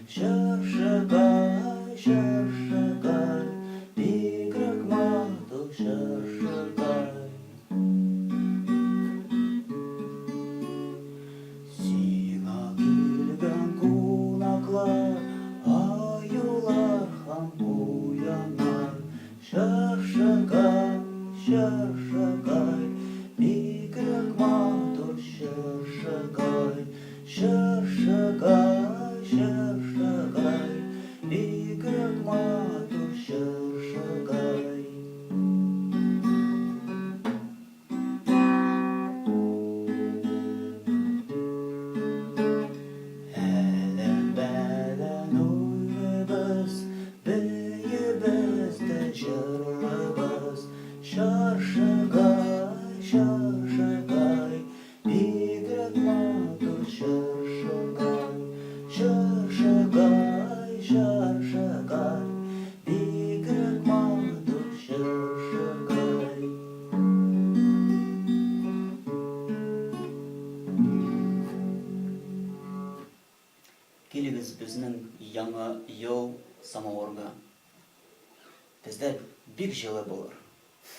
Чыршыкай, чыршыкай, бигрәк матур чыршыкай. Сиңа килгән кунаклар, аюлар һәм куяннар. Чыршыкай, чыршыкай, бигрәк матур чыршыкай. Чыршыкай, чыршыкай, бигрәк матур чыршыкай. Әлән-бәлән уйныйбыз, биибез дә җырлыйбыз. Чыршыкай, чыршыкай, бигрәк матур чыршыкай. Чыршыкай, чыршыкай, бигрәк матур чыршыкай. Килегез безнең Яңа ел самавырга. Бездә бик җылы булыр.